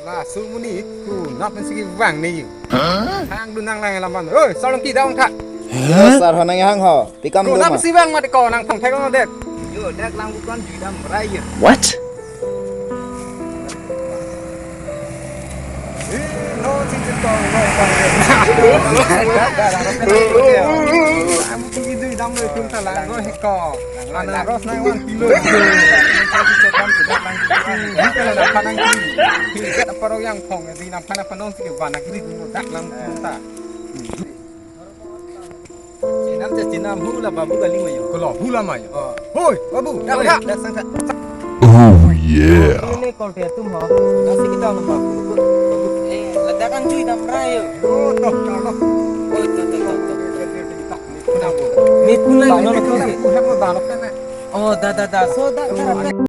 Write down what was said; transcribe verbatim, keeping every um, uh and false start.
Laso amonit konat pensi kevang ne yo. Hang dun nang lang laman. Oi, Sarlongki, dak vangtha. Yo, sir, ho nang hang ho. Pi akam do ma? Konat pensi vang mati ko, nang thong thek lo det. Yo, dak lang bukan jui dam rai yo. What? Eh, no, sing sing tong, no, tong. Amu tugi jui dam lo itum ta lang, no, heko. Anaros nang one kilo. Ini kalau dapat nang kilo. Kita apa orang yang phong, di nampan apa nong sih, bana kiri dulu, dak lang ta. Chinam cha chinam, hula babu kali mayo. Kolo, hula mayo. Oh. Hoi, babu, dak, oi, dak, dak sang dak. Oh, yeah. Ini kol dia tum ho. Nasi kita lo babu. Babu, eh, ledakan jui dam rai yo. Oh, toh, toh, toh. Oh, toh, toh, toh, toh. Mit pula, no, no, no. Oh, da, da, da. So, da, da, da.